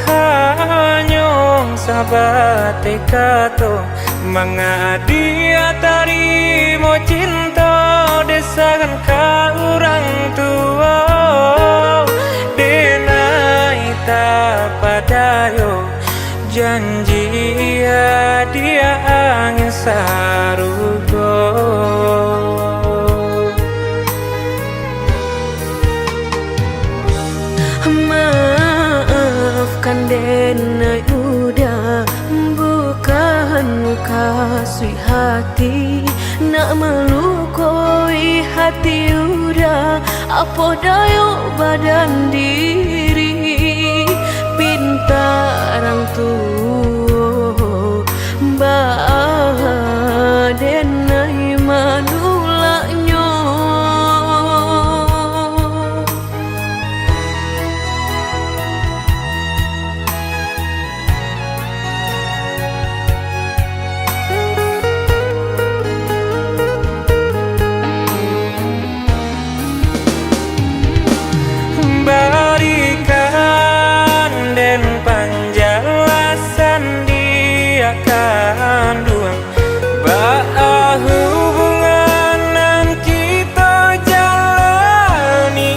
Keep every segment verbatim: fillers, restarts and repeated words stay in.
Hanyo sabateh kato, mangadiak tarimo cinto, desakan ka urang tuo. Denai tapadayo, janji adiak angin sarugo. Maafkan denai Uda, bukan mukasuik hati, nak malukoi hati Uda, apo dayo badan diri, pinta rang tuo, baa denai manulaknyo. Barikan den panjalasan, diak kanduang, baa hubungan nan kito jalani.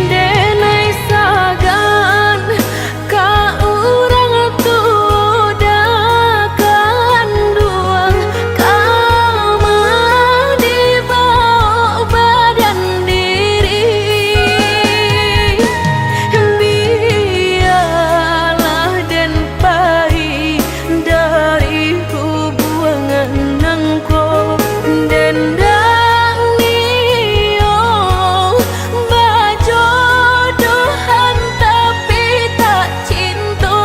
Denai sagan ka urang tuo, dak kanduang ka ma dibaok badan diri. Bialah den pai dari hubuangan nangko, den dak nio bajodohan tapi tak cinto.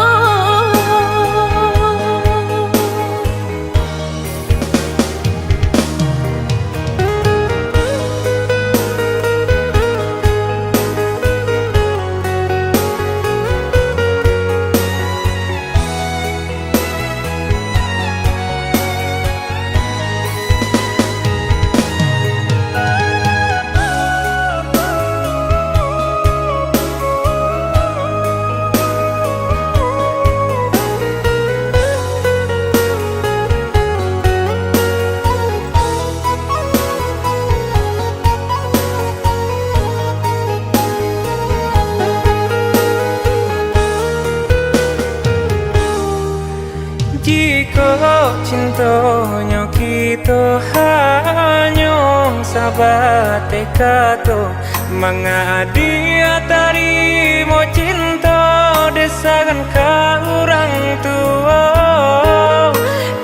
Jikok cintonyo kito hanyo sabateh kato, mangadiak tarimo cinto, desakan ka urang tuo,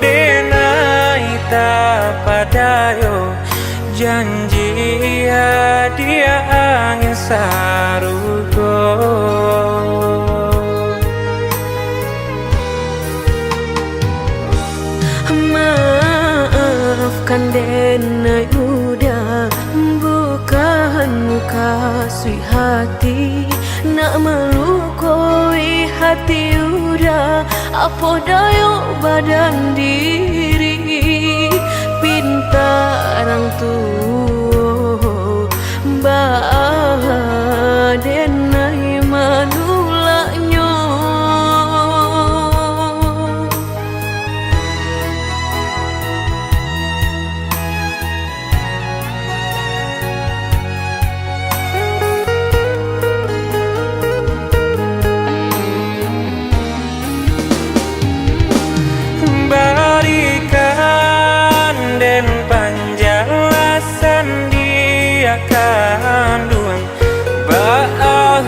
denai tapadayo, janji adiak angin sarugo. Maafkan denai Uda, bukan mukasuik hati, nak malukoi hati Uda, apo dayo badan diri, pinta rang tuo, baa denai manulaknyo. Barikan den panjalasan, diak kanduang, baa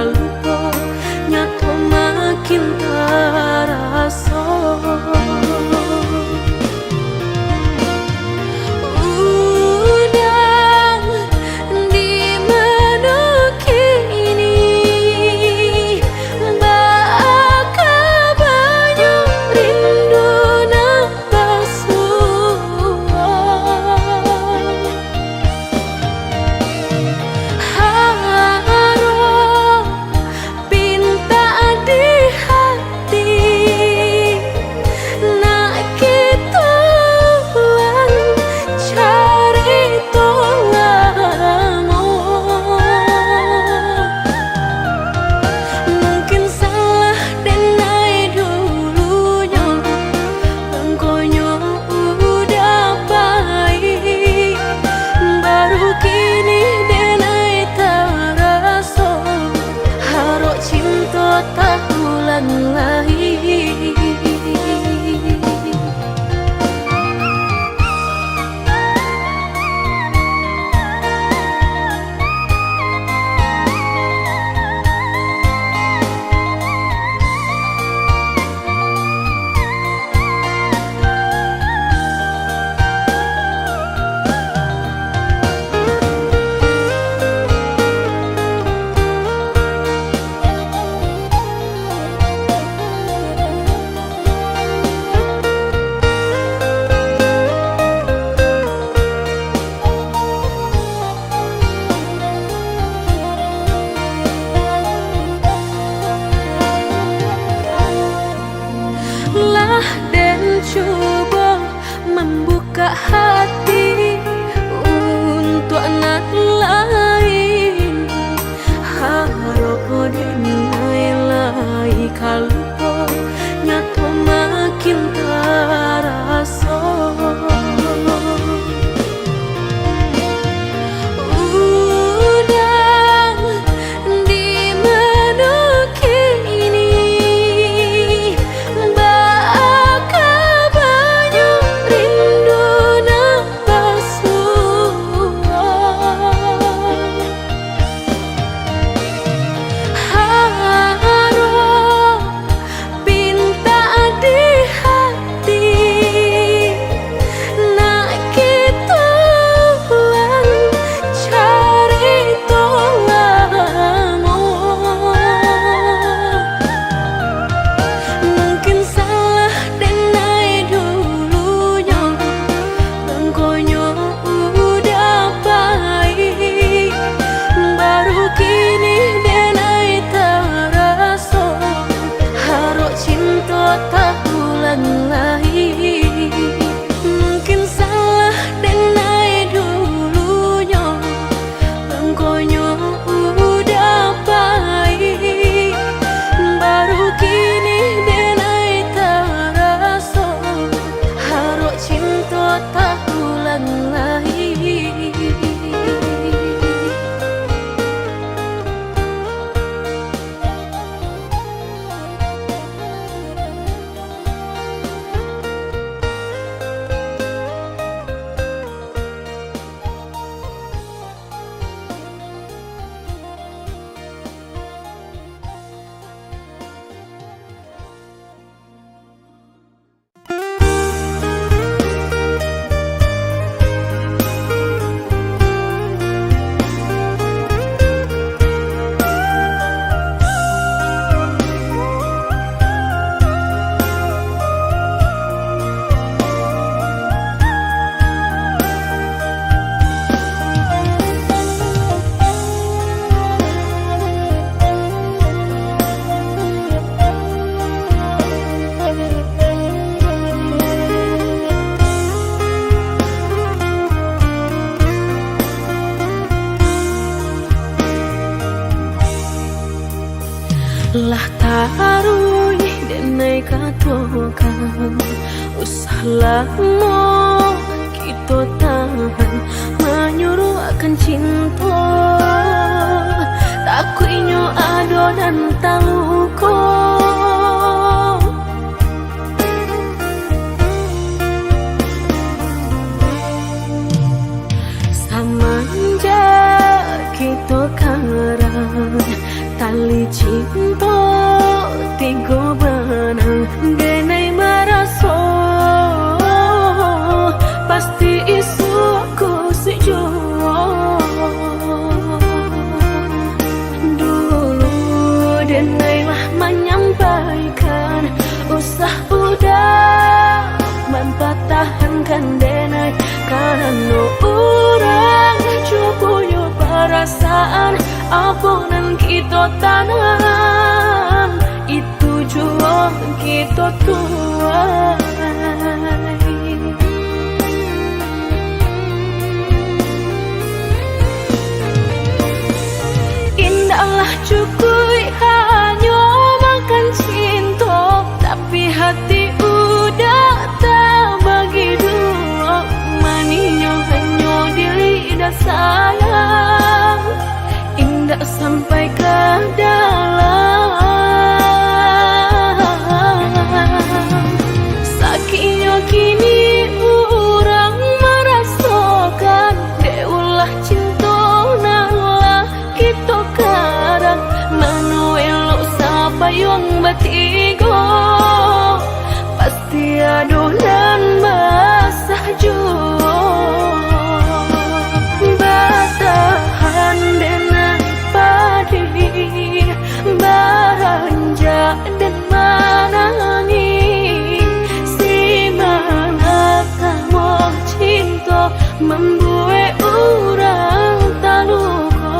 lupo, nyato makin taraso. Udah di mano kini, baa kabanyo rindu nan basuo. Harap pintak di hati, nak kito ulang carito lamo. Mungkin salah denai dulunyo, bangkonyo udah pai, baru kini denai taraso, harok cinto taulang lai. Lah den cubo mambukak hati untuak nan lain, harok denai lai ka lupo, nyato makin taraso. Udah di mano kini, baa kabanyo rindu nan basuo. Harok pintak di hati, nak kito ulang carito lamo. Mungkin salah denai dulunyo, bangkonyo udah pai, baru kini denai taraso, harok cinto taulang lai. Mungkin salah denai dulunyo, bangkonyo udah pai, baru kini denai taraso, harok cinto taulang lai. Lah taruih denai katokan, usah lamo kito tahan, manyuruakkan cinto, takuiknyo ado nan taluko. Samanjak kito karang, tali Cinto tigo banang, denai maraso pasti isuak kosik juo. Dulu denai lah manyampaikan, usah udah mampatahankan denai, karano urang jo punyo parasaan, apo nan kito tanam, itu juo kito tuai. Indaklah cukuik hanyo makan cinto, tapi hati udah tabagi duo. Maninyo hanyo di lidah sayang, indak sampai ka dalam. Sakiknyo kini urang marasokan, dek ulah cinto nan lah kito karang. Mano elok sapayuang batigo, pasti ado nan basah juo. Batahan denai padih, baranjak den manangih. Simanak amuah cinto mambuek urang taluko.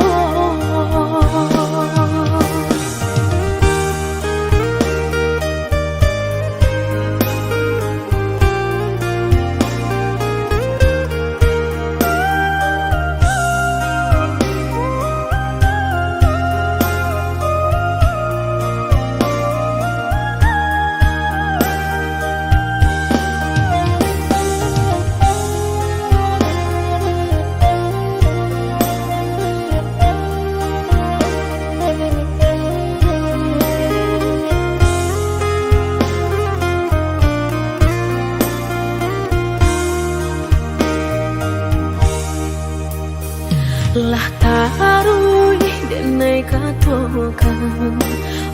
Lah taruih denai katokan,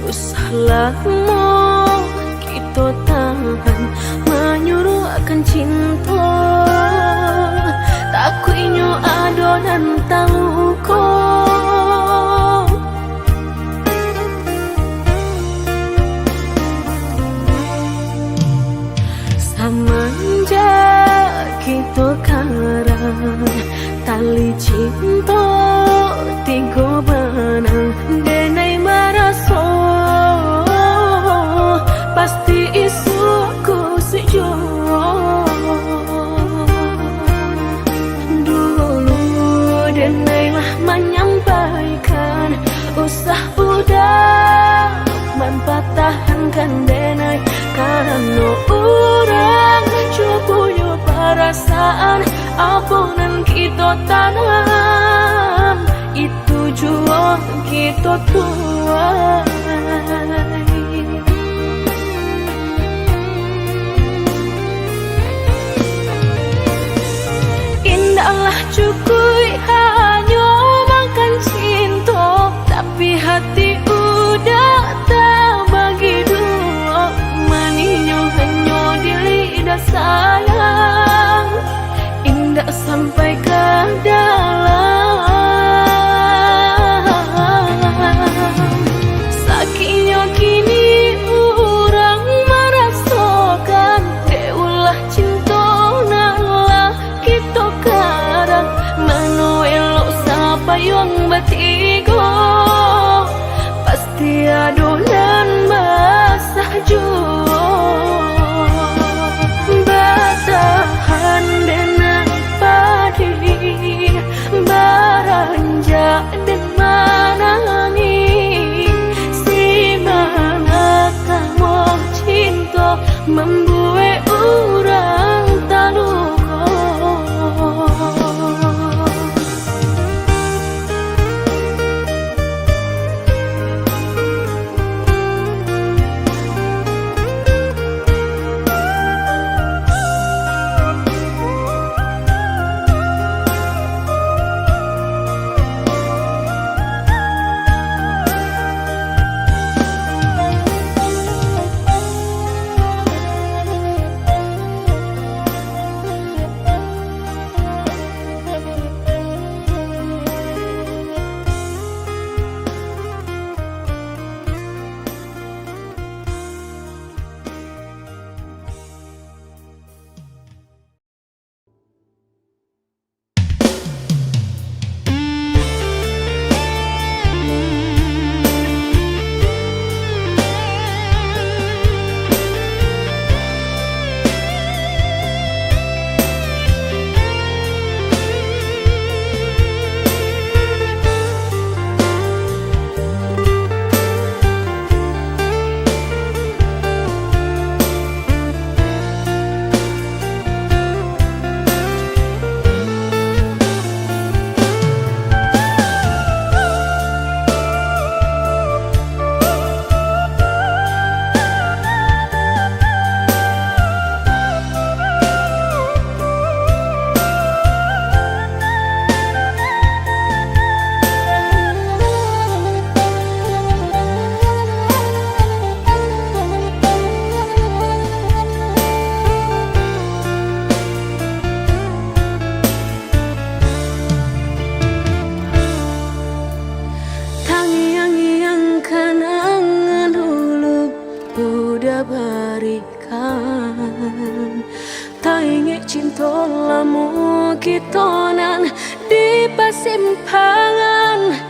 usah lamo kito tahan manyuruakkan cinto, takuiknyo ado nan taluko. Samanjak kito karang, tali cinto tigo banang, denai maraso pasti isuak kosik juo. Dulu denai lah manyampaikan, usah udah mampatahankan denai, karano urang jo punyo parasaan, apo nan kito tanam, itu juo kito tuai. Indaklah cukuik hanyo makan cinto, tapi hati udah tabagi duo. Maninyo hanyo di lidah sayang, indak sampai ka dalam. Sakiknyo kini urang marasokan, dek ulah cinto nan lah kito karang. Mano elok sapayuang batigo, pasti ado nan basah juo. Batahan denai padih, baranjak den manangih. Simangat amuah cinto mambuek urang taluko. Simpangan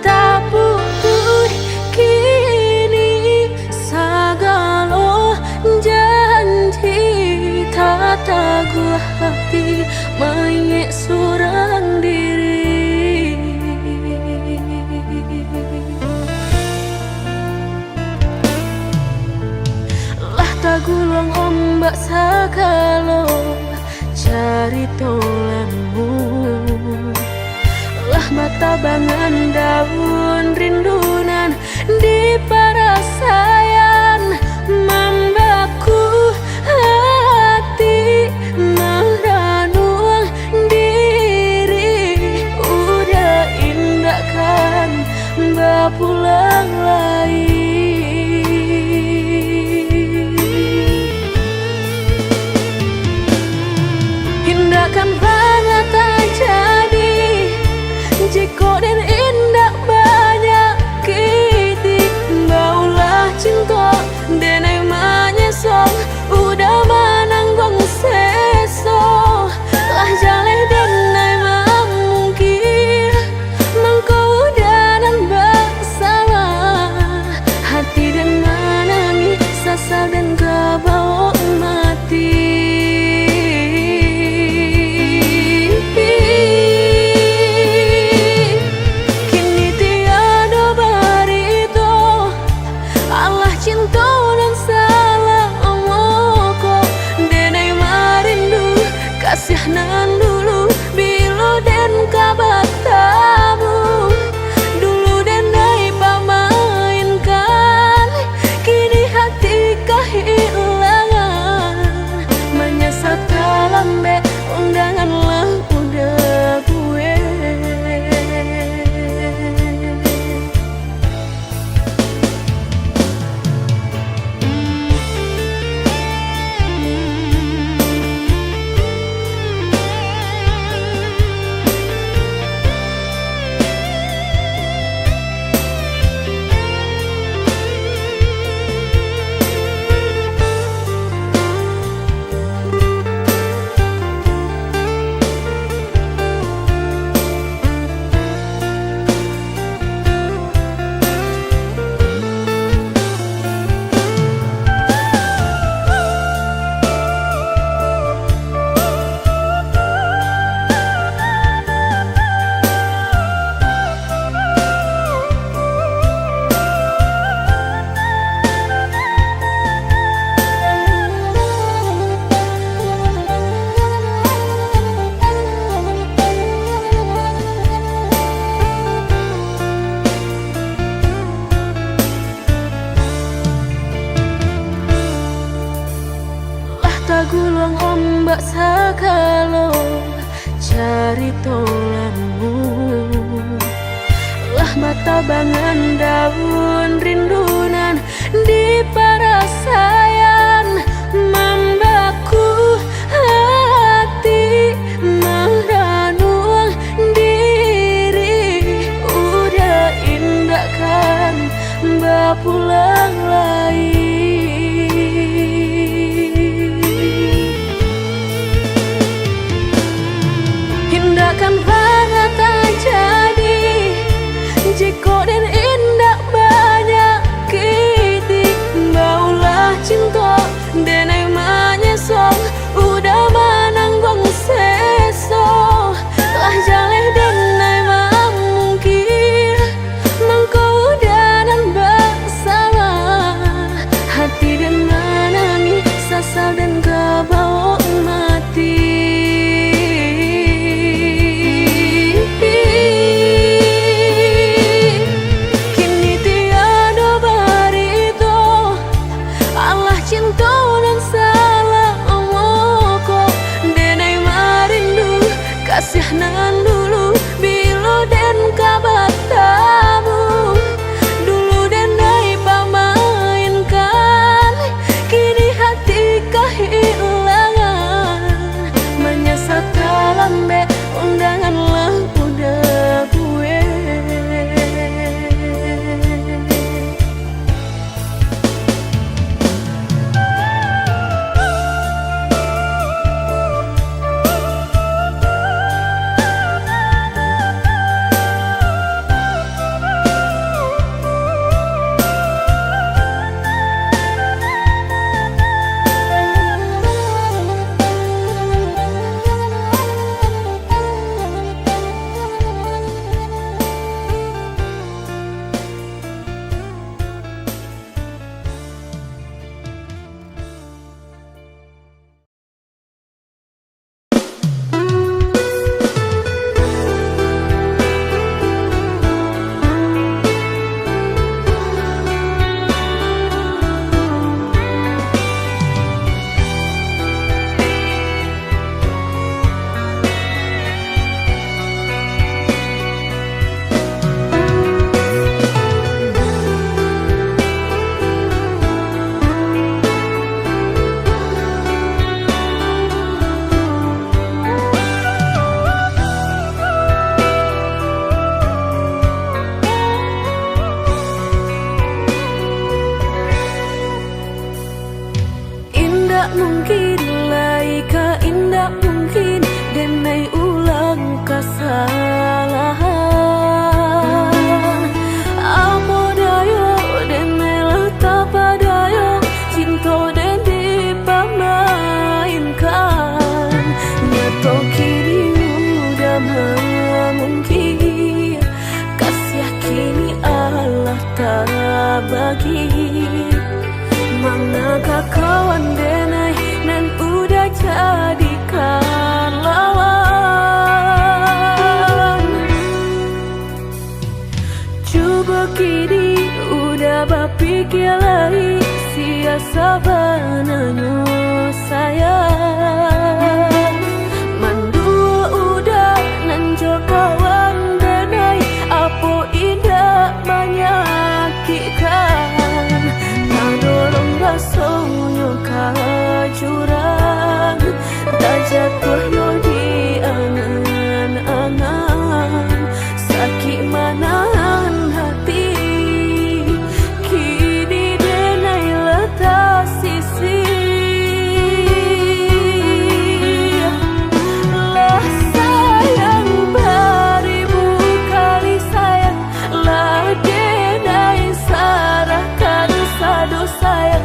taputuih kini, sagalo janji tataguah hati, maiek surang diri. Lah taguluang ombak sagalo carito lamo, lah batabangan daun rindu nan di parasaian, mambaku hati maranuang diri, udah indakkan bapulang lai. Indakkan bana tajadi, jikok den indak banyakiti, baulah cinto denai manyeso, udah manangguang seso, lah jaleh denai mamungkia. Mangko udah nan basalah, hati den manangih, sasal den ka bawok mati. Kini tiado barito, alah cinto nan salamo ko, denai marindu kasih nan dulu, bilo den ka batamu. Dulu denai pamainkan, kini hati kahilangan, manyasal talambek, undangan lah udah buek. Lah taguluang ombak sagalo carito lamo, lah batabangan daun rindu nan di parasaian, mambaku hati maranuang diri, udah indakkan bapulang lai. Indakkan bana tajadi, jikok den indak banyakiti, baulah cinto denai manyeso, udah manangguang seso, lah jaleh denai mamungkia. Mangko udah nan basalah, Mungkin lai ka indak mungkin, denai ulang kasalahan. Apo dayo, denai lah tapadayo, cinto den dipamainkan. Nyato kini udah mamungkir, kasiah kini alah tabagi. Manga ka kawan denai nan udah jadikan lawan? Cubo kini udah bapikia lai, sia sabananyo sayang. Manduo udah nan jo kawan denai, apo indak manyakikkan? Tadorong rasonyo ka jurang, tajatuah yo di angan-angan. Sakik manahan hati, kini denai lah tasisih. Lah sayang baribu kali sayang, lah denai sarahkan sado sayang.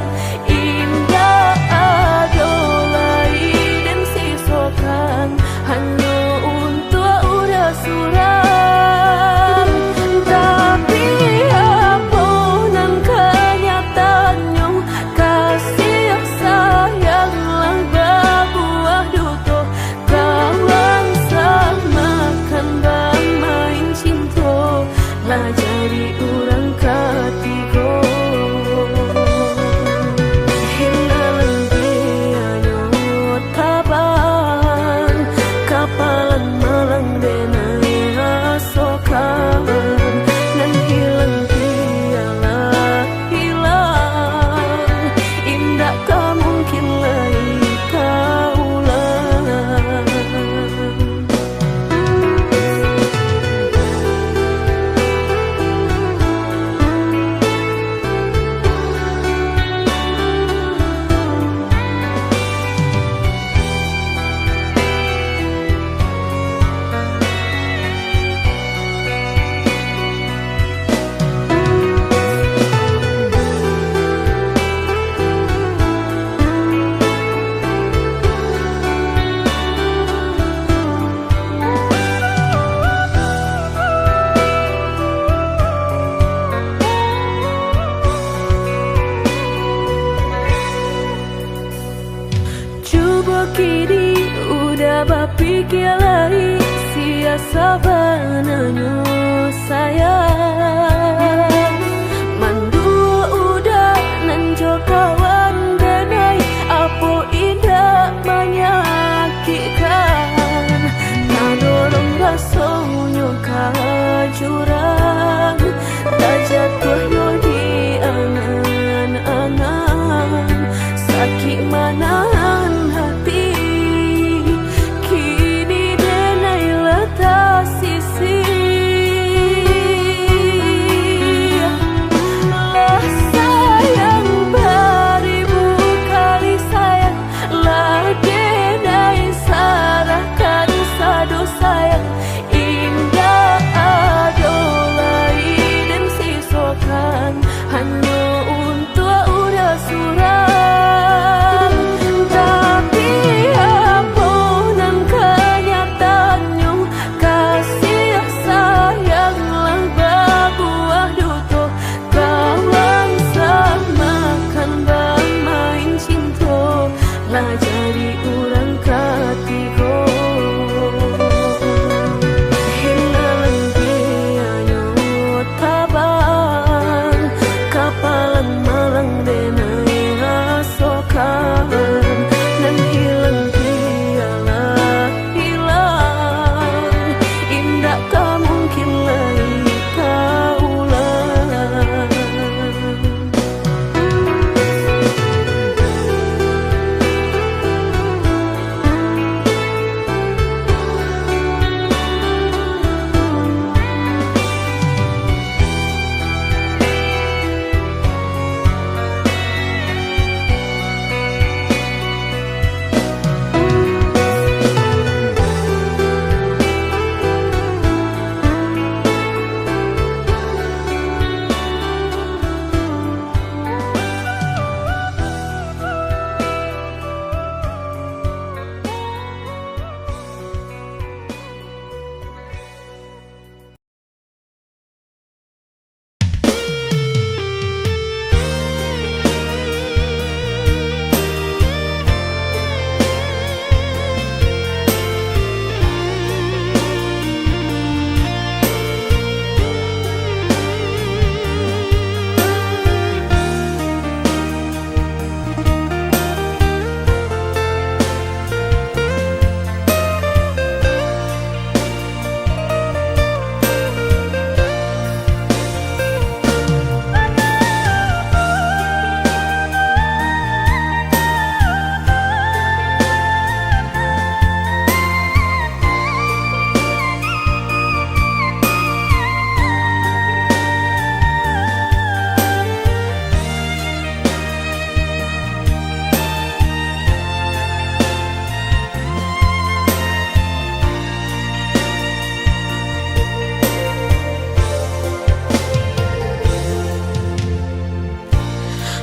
Indak ado lai den sisokan, hanyo untuak urang surang. Tapi, apo nan kanyataannyo, kasiah sayang lah babuah duto. Kawan samakan bamain cinto, lah jadi urang katigo. Hilang pianyo tabang, kapalan malang denai rasokan. Nan hilang pialah hilang, indak ka mungkin lai taulang. Cubo kini udah bapikia lai, sia sabananyo sayang. Manduo udah nan jo kawan denai, apo indak manyakikkan? Tadorong rasonyo ka jurang, tajatuah yo di angan-angan. Sakik manahan hati, kini denai lah tasisih. Lah sayang baribu kali sayang, lah denai sarahkan sado sayang. Indak ado lai den sisokan, hanyo untuak urang surang. Tapi, apo nan kanyataannyo, kasiah sayang lah babuah duto. Kawan samakan bamain cinto, lah jadi urang katigo. Hilang pianyo tabang, kapalan malang denai rasokan. Nan hilang pialah hilang, indak ka mungkin lai taulang.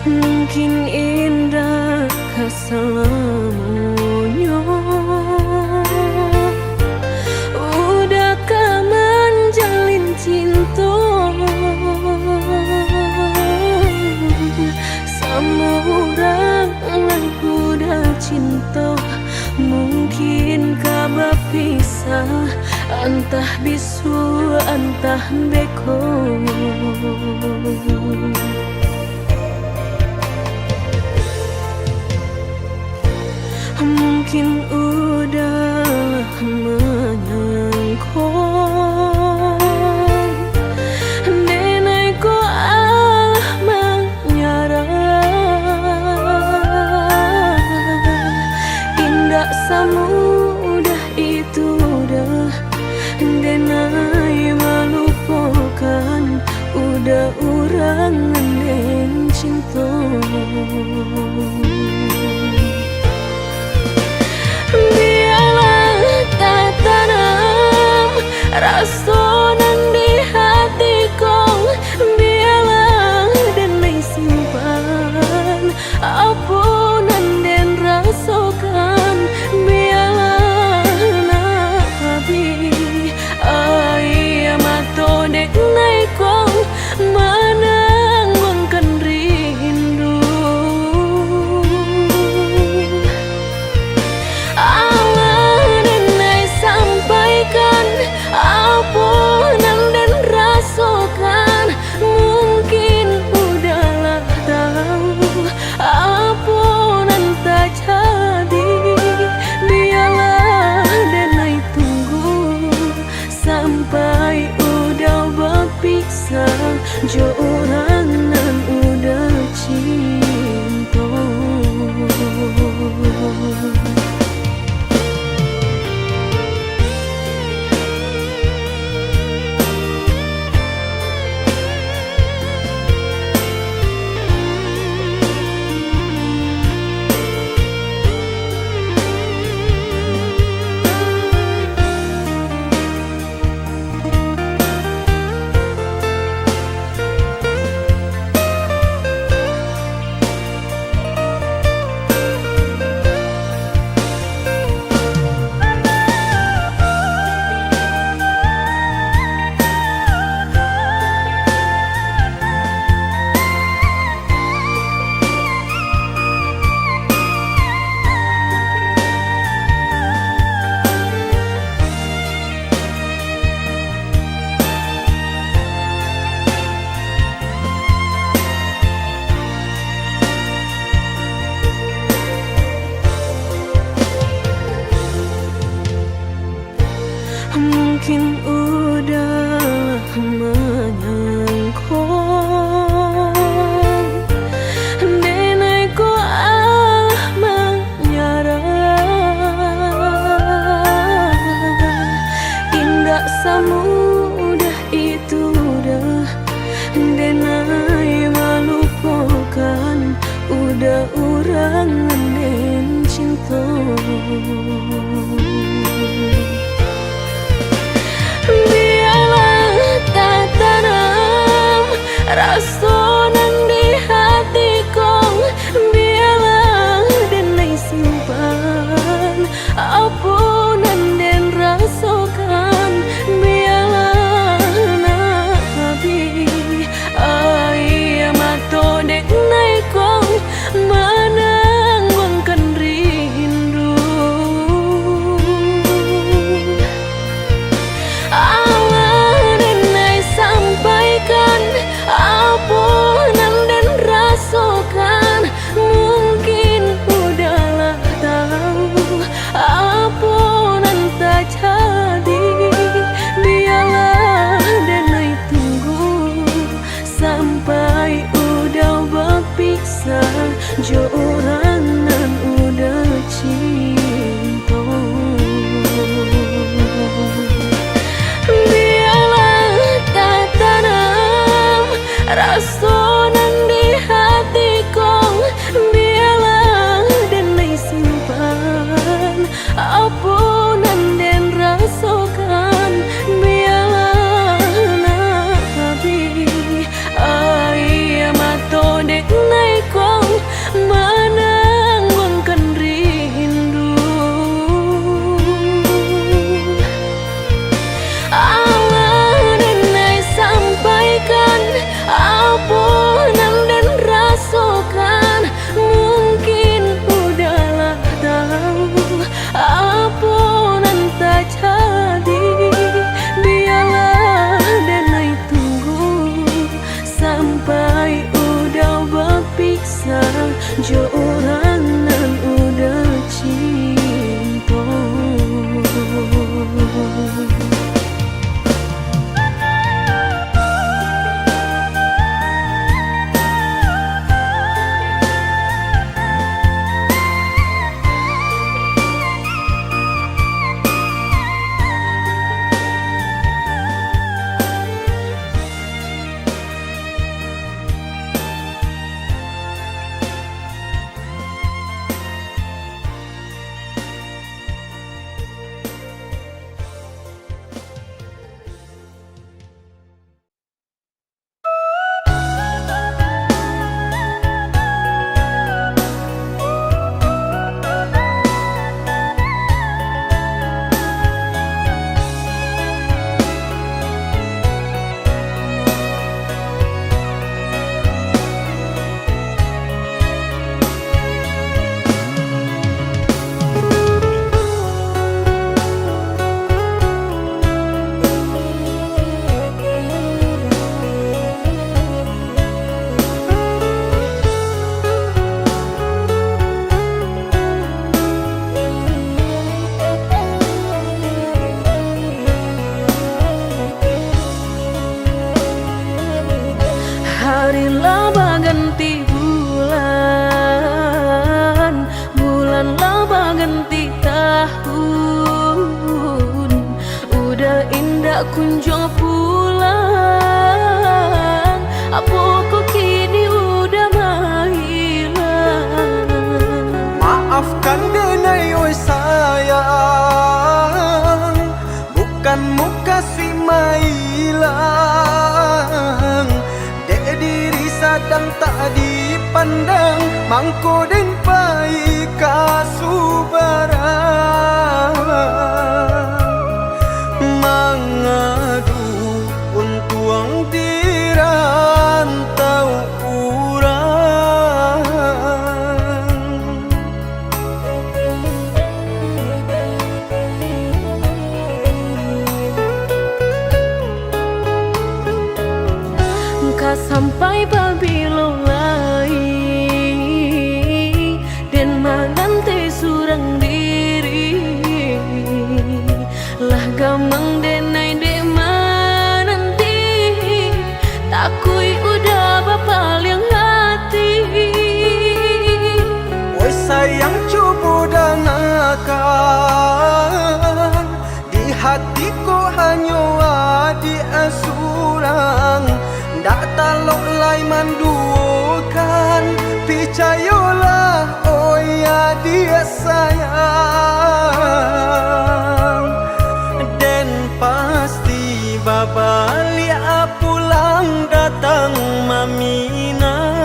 Mungkin indak ka salamonyo udah ka manjalin cinto samo urang nan udah cinto. Mungkin ka bapisah, antah bisuak, antah beko. Mungkin udah lah manyangko, denai ko alah manyarah. Indak samudah itu doh, denai malupokan udah urang nan den cinto. dipandang, mangko den pai ka subarang, mangadu untuang di rantau urang. Ka sampai pabilo lai den manganti surang diri? Lah gamang denai dek mananti, takuik udah bapaliang hati. Woi sayang, cubo dangakan, di hati ko hanyo adiak surang, ndak talok lai manduokan. Picayolah, oi adiak sayang, den pasti babaliak pulang datang maminang.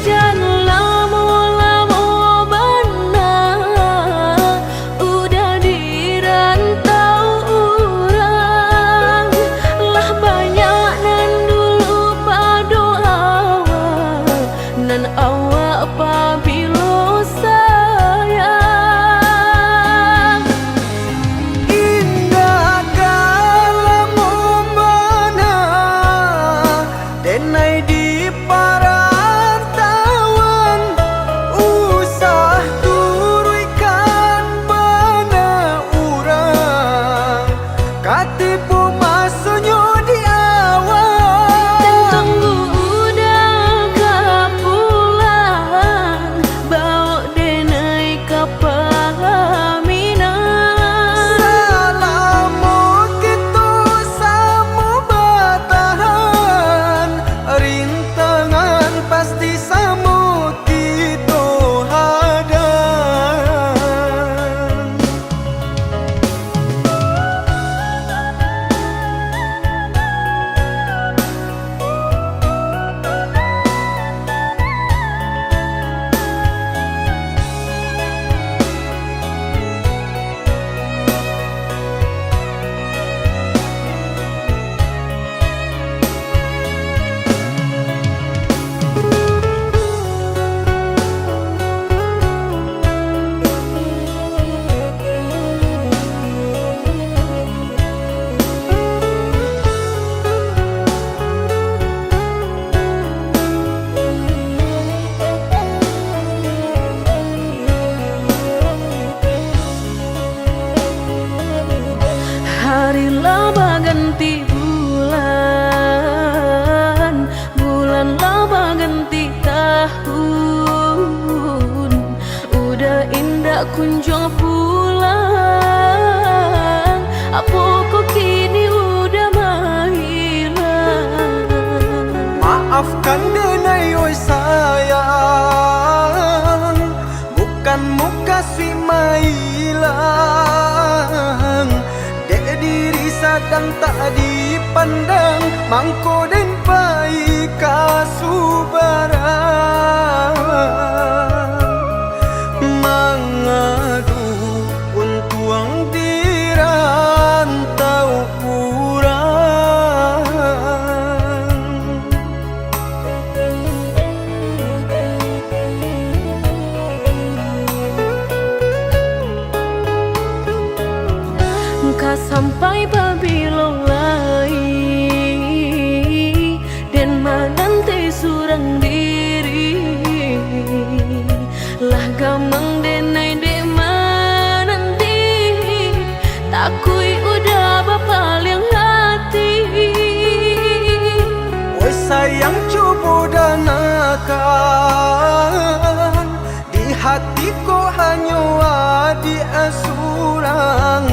Jan lamo-lamo bana udah di rantau urang, lah banyak nan dulu pado awak, nan awak pabilo sayang. Indak ka lamo bana denai di parantauan, usah turuikkan bana urang, ka tibo masonyo di awak. Tunggu udah ka pulang, baok denai ka paminang. Salamo kito samo batahan, rintangan pasti samo kito hadang. Hari lah baganti bulan, bulan lah baganti tahun, udah indak kunjuang pulang, apo ko kini udah mailang. Maafkan denai oi sayang, bukan mukasuik mailang, dek diri sadang tak dipandang, mangko den pai ka subarang, mangadu untuang di rantau urang. Ka sampai pabilo lai den mananti surang diri? Lah gamang denai dek mananti, takuik udah bapaliang hati. Woi sayang, cubo dangakan, di hati ko hanyo adiak surang,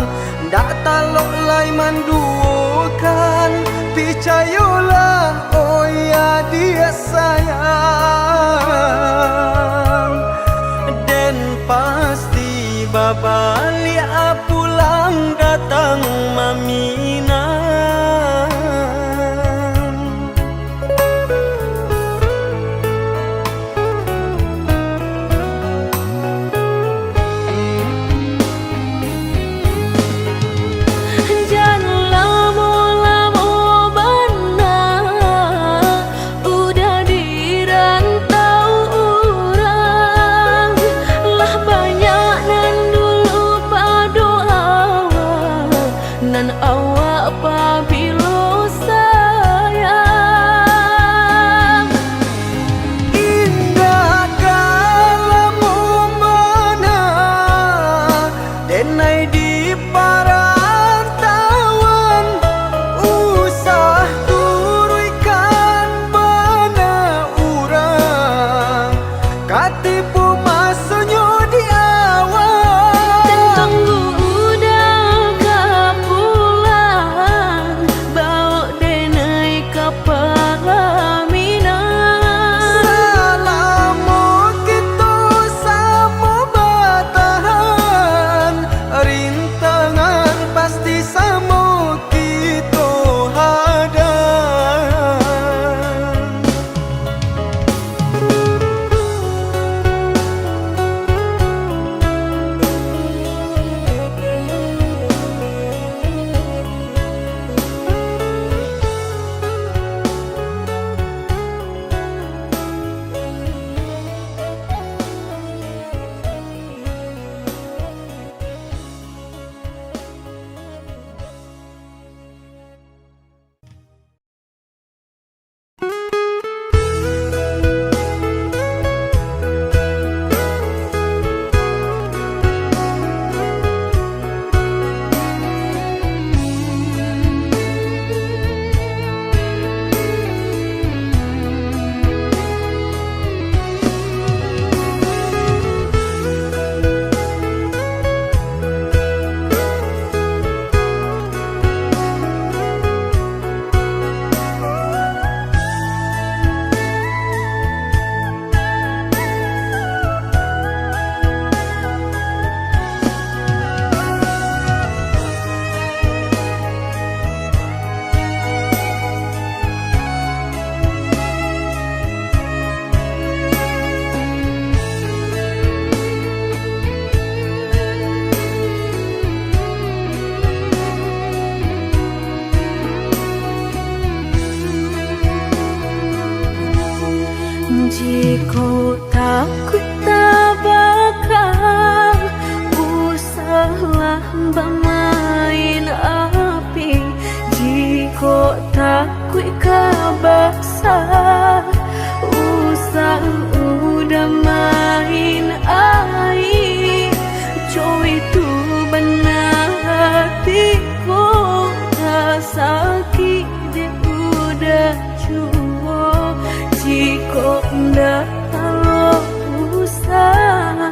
ndak talok lai manduokan. Picayolah, oi adiak sayang, Babaliak pulang datang maminang. Jan lamo-lamo bana, udah di rantau urang. Lah banyak nan dulu pado awak, nan awak pabilo sayang. Indak ka lamo bana, denai di parantauan, usah turuikan bana urang, ka tibo masonyo di awak. Tunggu udah ka pulang, baok denai ka palaminan. Salamo kito samo batahan, rintangan pasti samo kito hadang. Jikok takuik tabaka, usahlah bamain api. Jikok takuik ka basa, usah udah main aia. Jo itu bana ati ko, ka sakik dek udah juo. Jikok ndak talok usah,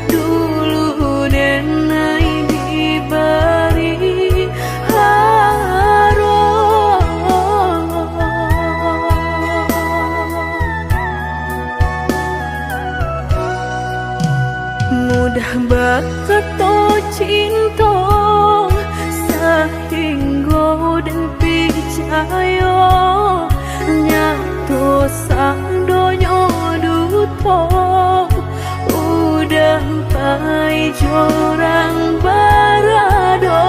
dulu denai dibari haro. Mudah bakato cinto, sahinggo den picayo. Nyato sadonyo duto, udah pai jo urang barado.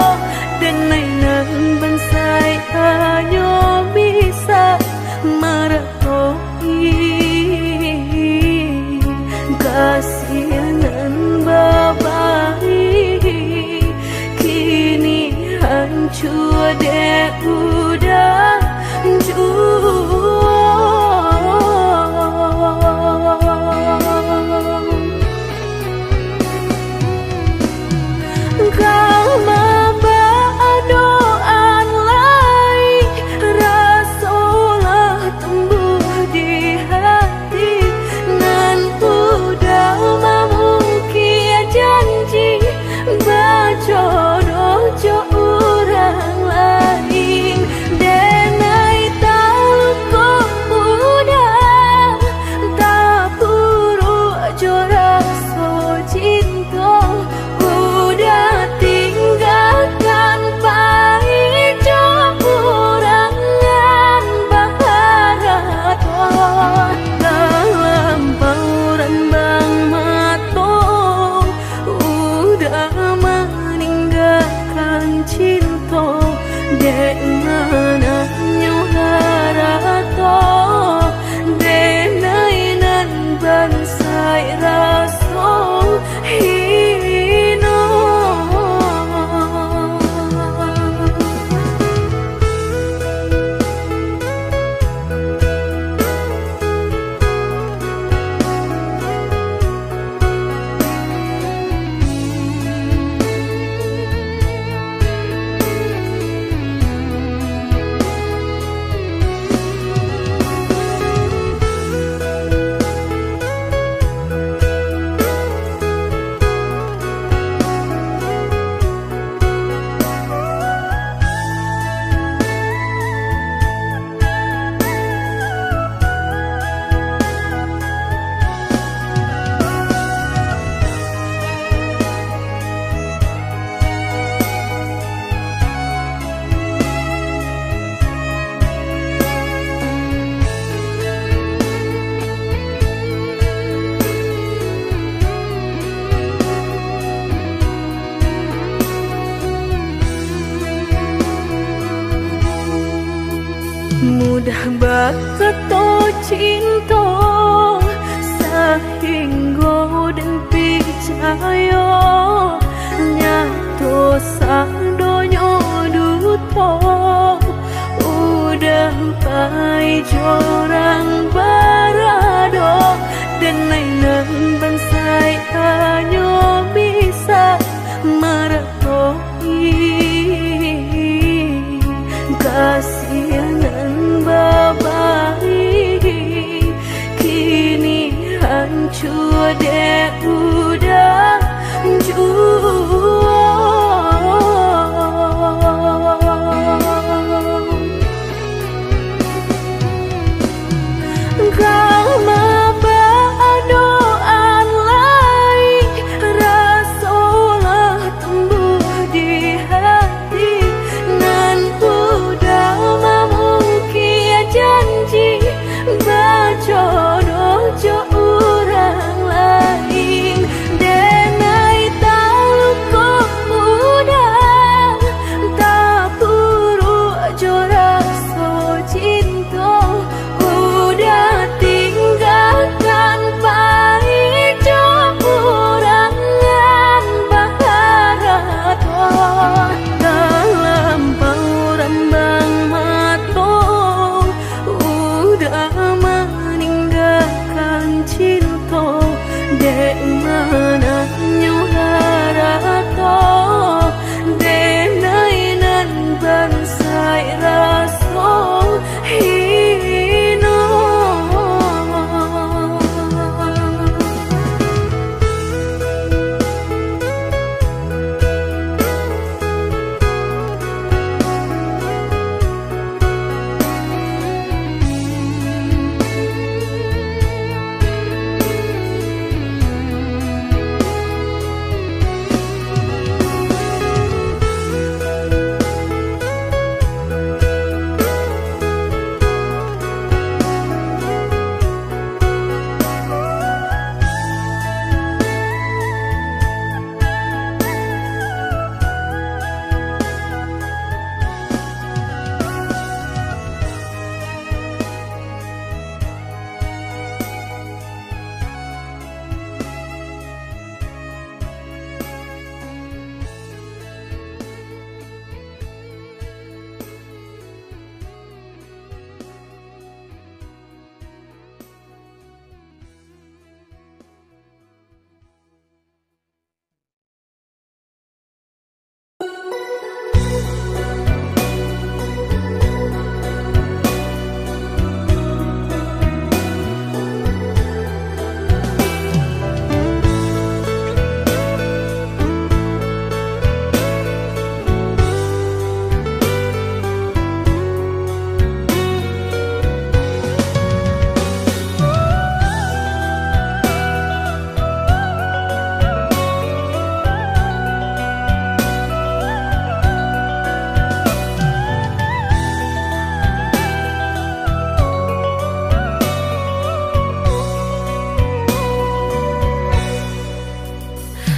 Denai nan bansaik hanyo bisa mara- Kasih nan babari, kini hancua dek udah juo. Ka mambaa doa lai, raso lah tumbuah di hati, nan udah mamukia janji, bajodoh jo urang lain. Mudah bakato cinto, sahinggo den picayo, nyato sadonyo duto. Udah pai jo urang barado, den lai nan bansaik hanyo bisa marato. Kasih nan babari, kini hancua dek udan juo. Ka mabadoan lai, raso lah tumbuah di hati, nan udah mamukik janji, bajodoh jo urang lain. Denai taluko mudah, tapuruak jo raso cinto, udah tinggakan pai jo urang nan baharato. Talampau rambang mato, udah maninggakan cinto, dek mananyo harato, denai nan bansaik raso hino.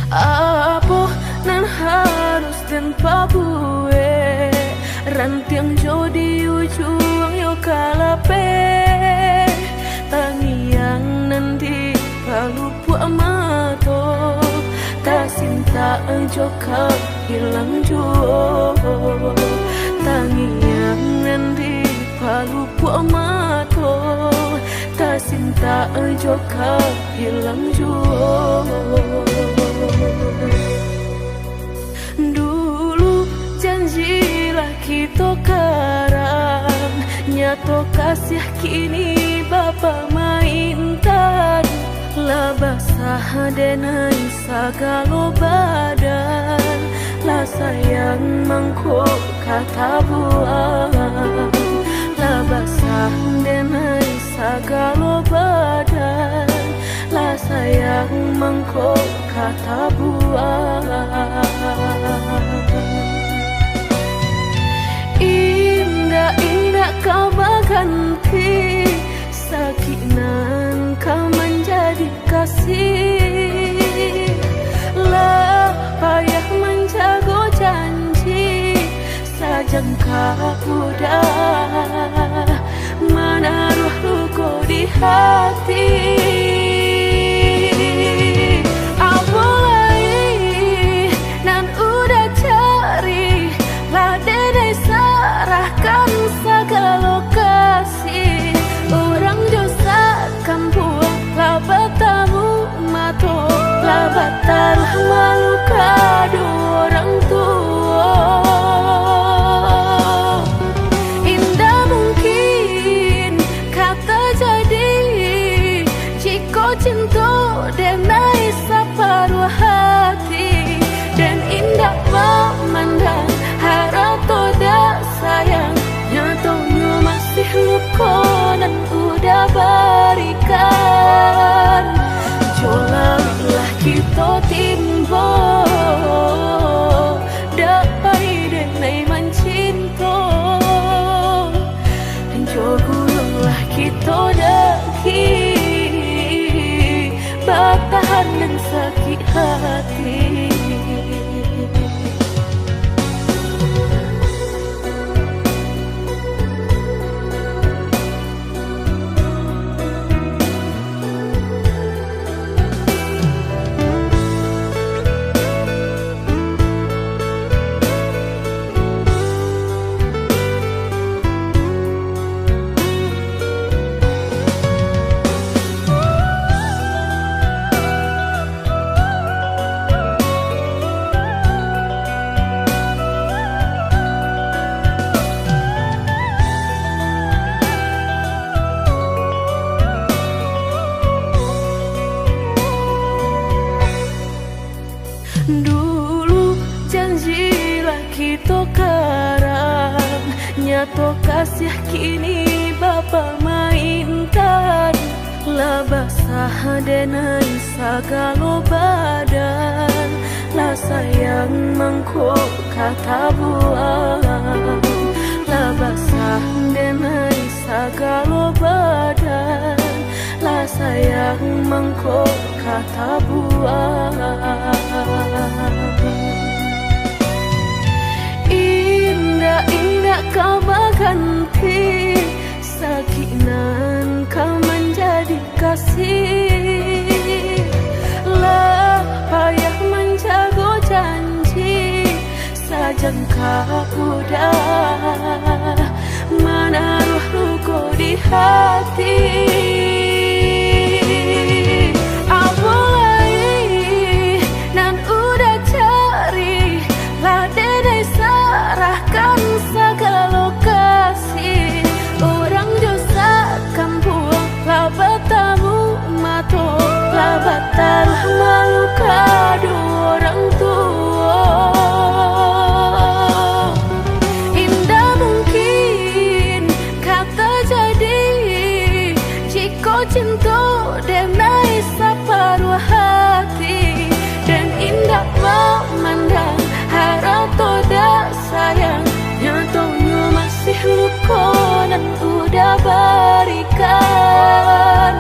Apo nan harus den pabuek? Rantiang jo di ujuang yo ka lapeh, tangiang nan di palupuak mato, tasintak jo ka ilang juo. Tangiang nan di palupuak mato, tasintak jo ka ilang juo. Dulu janji lah kito karang, nyato kasiah kini bapamaintan. Lah basah denai sagalo badan, lah sayang mangko ka tabuang. Lah basah denai sagalo badan, lah sayang mangko ka tabuang. Indak-indak ka baganti, sakik nan ka manjadi kasih. Lah payah manjago janji, sajangka udah hati. Apo lai nan Uda cari, lah denai sarahkan sagalo kasih. Urang jo sakampuang lah batamu mato, lah bataruah malu kado urang tuo. Indak mungkin ka tajadi, jikok cinto denai saparuah hati, den indak mamandang harato dak sayang, nyatonyo masih luko nan Uda barikan. Jo lauiklah kito timbo, dak pai denai mancinto. Jo gulunglah kito daki, batahan nan sakik hati. Dulu janji lah kito karang, nyato kasiah kini bapamaintan. Lah basah denai sagalo badan, lah sayang mangko ka tabuang. Lah basah denai sagalo badan, lah sayang mangko ka tabuang. Indak, indak ka baganti sakik nan ka manjadi kasih. Lah payah manjago janji, sajangka Uda manaruah luko di hati. Apo lai nan Uda cari, lah denai sarahkan sagalo kasih. Urang jo sakampuang lah batamu mato, lah bataruah malu kado urang tuo. Indak mungkin ka tajadi, jikok cinto denai saparuah hati, den indak mamandang harato dak sayang, nyatonyo masih luko nan Uda barikan.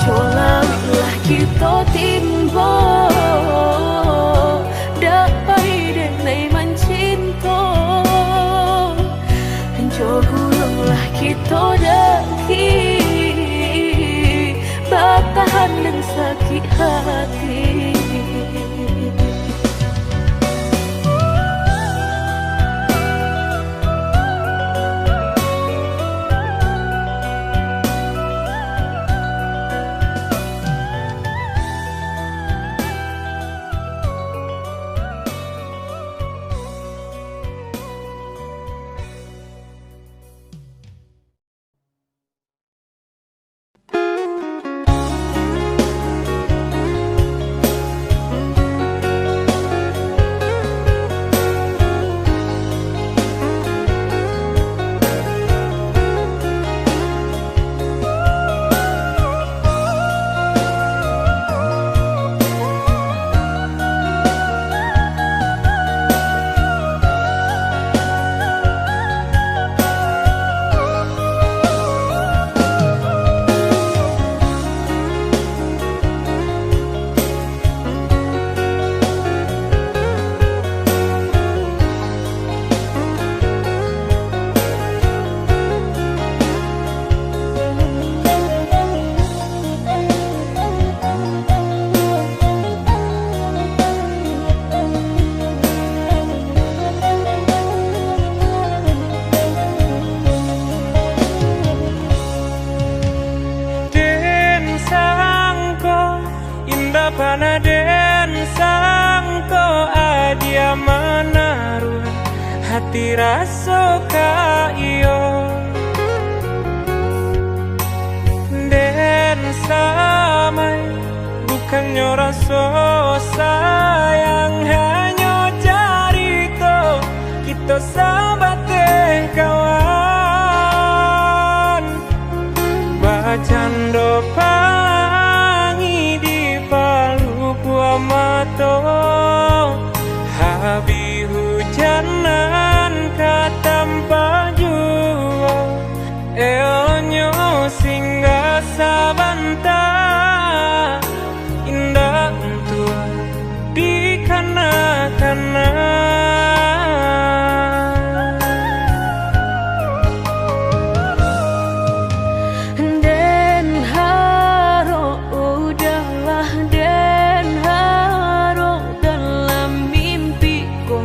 Jo lauiklah kito timbo, dak pai denai mancinto. Jo gulunglah kito daki, batahan nan sakik hati. Sangko adia manaruah hati raso ka iyo. Den samai, bukannyo raso sayang, hanyo carito kito sabateh kawan. Bacando palangi di palukua mato, habih hujan nan ka tampak juo. Eloknyo singgah sabanta, indak untuak dikana-kana. Den harok, udahlah, den harok, dalam mimpi ko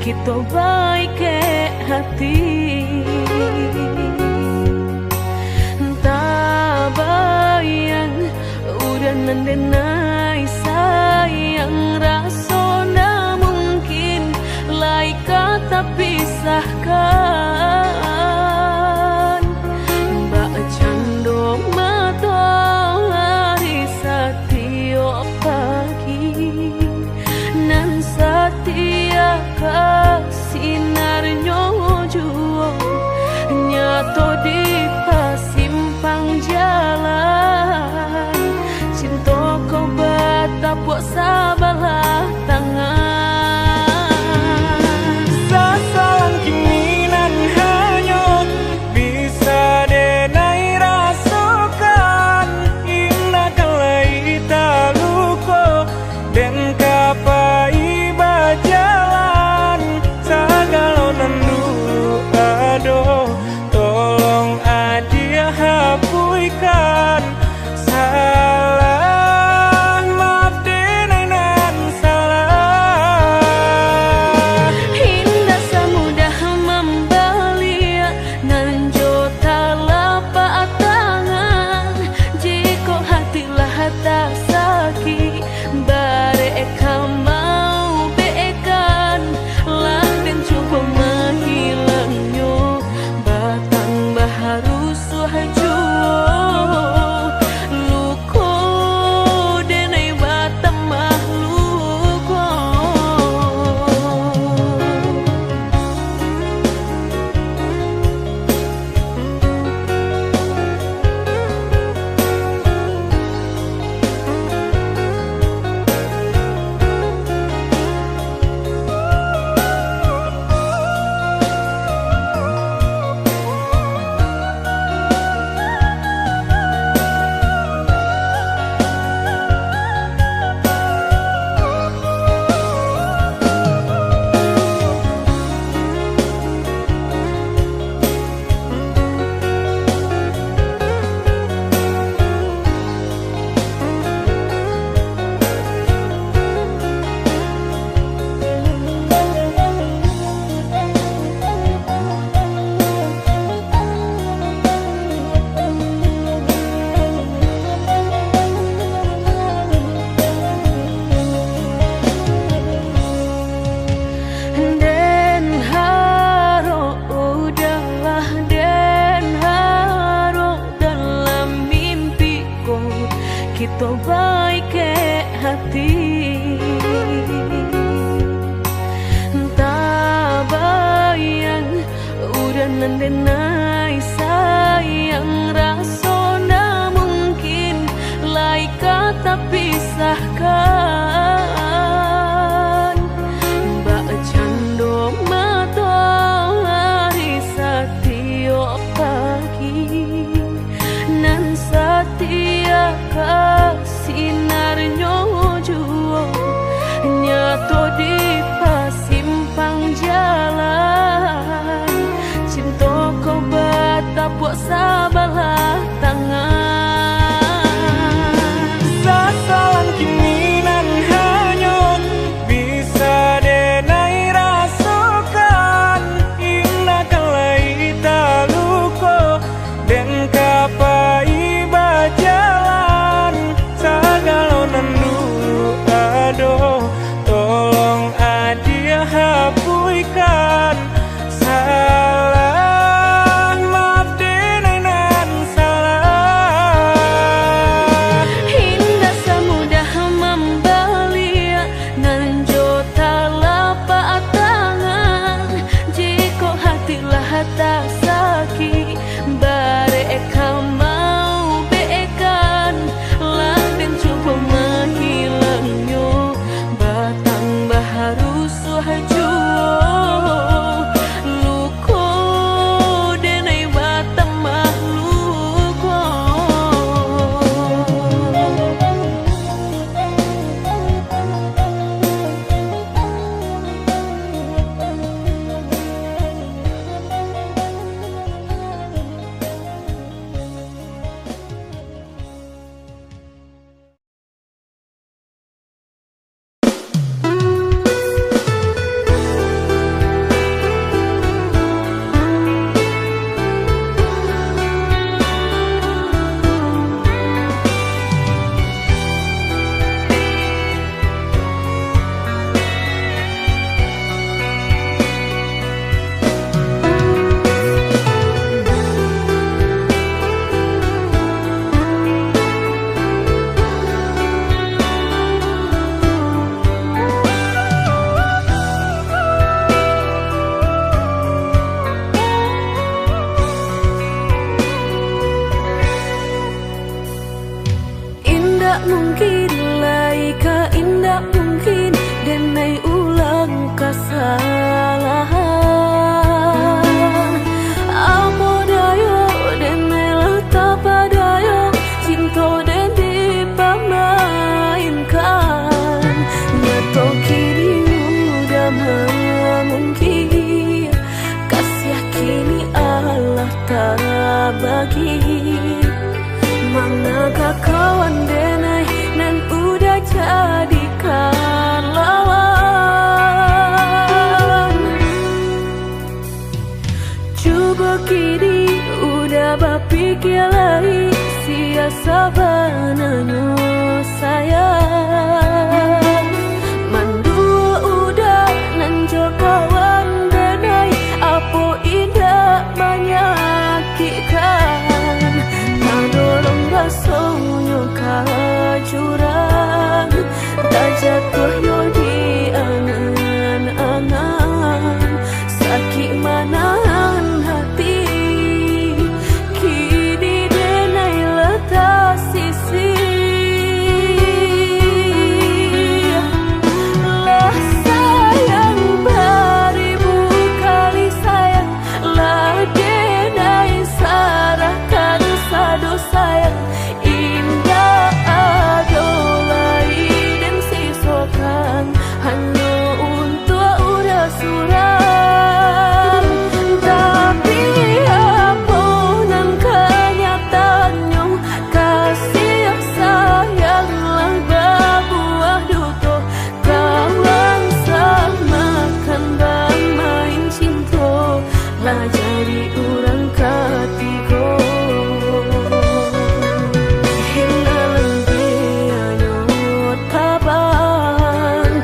kito baikek hati. Tabayang, urang nan denai sayang, raso ndak mungkin lai ka tapisahkan. Bak cando matoari satiok pagi, nan satia ka sinarnyo juo, nyato di pasimpang jalan, cinto ko batapuak sabalah tangan. Sasalang kini nan hanyut, bisa denai rasokan, indak kan lai taluko. Den ka pai bajalan, sagalo nan dulu ado, tolong adia hapuihkan. Salah, maaf denai nan salah. Indak samudah mambaliak nan jo talapak tangan, jikok hati lah tasakik, barek ka maubekkan, lah den cubo mahilangnyo, batambah rusuah juo, luko denai batambah luko. Den harok, udahlah, den harok, dalam mimpi ko kito baikek hati. Tabayang, urang nan denai sayang, raso ndak mungkin lai ka tapisahkan. Bak cando matoari satiok pagi, nan satia ka sinarnyo juo, nyato di pasimpang jalan, cinto ko batapuak sabalah tangan. Sasalang kini nan hanyut, bisa denai rasokan, indak kan lai taluko, den ka pai bajalan, sagalo nan dulu ado. Kini udah mamungkir, kasih kini alah tabagi. Manakah kawan denai nan udah jadikan lawan? Cubo kini udah bapikia lai, sia sabananyo sayang. Manduo udah nan jo kawan denai, apo indak manyakikkan? Tadorong rasonyo ka jurang, tajatuah yo di angan-angan. Sakik manahan hati, kini denai lah tasisih. Lah sayang baribu kali sayang, lah denai sarahkan sado sayang. Indak ado lai den sisokan, hanyo untuak urang surang. Tapi, apo nan kanyataannyo, kasih sayang lah babuah duto. Kawan samakan bamain cinto, lah jadi urang katigo. Hilang bianyo tabang,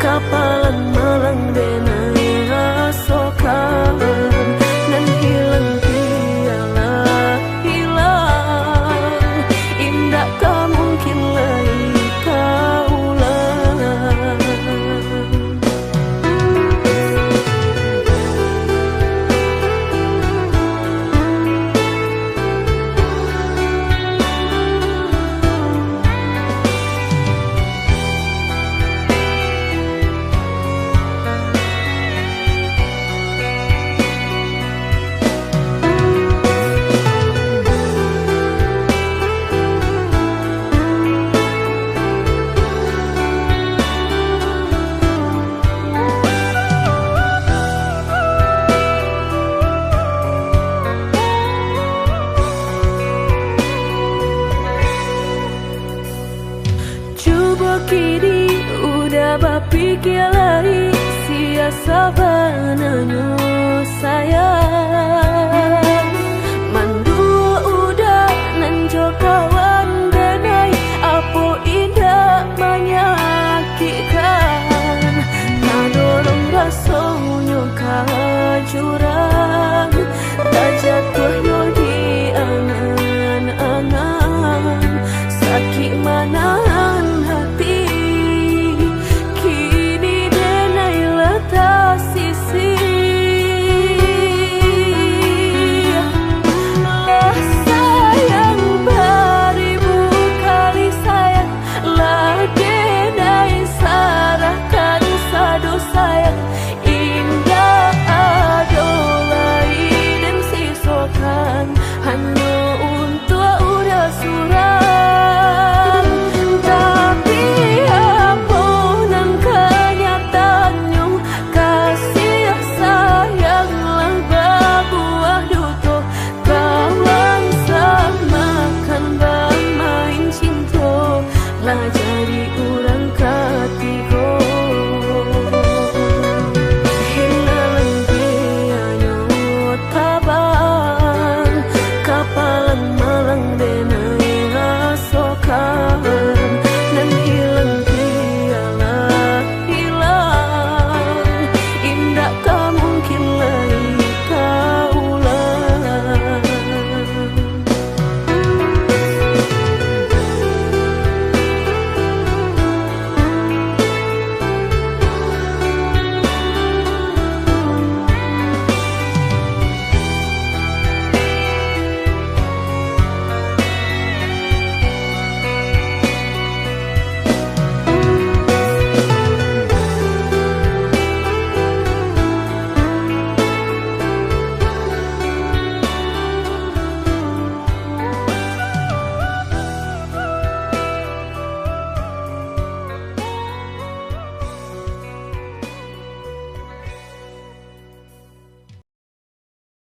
kapalan malang denai rasokan. Nan hilang bialah hilang, indak ka mungkin lai ka ulang. Cubo kini udah bapikia lai, sia sabananyo sayang.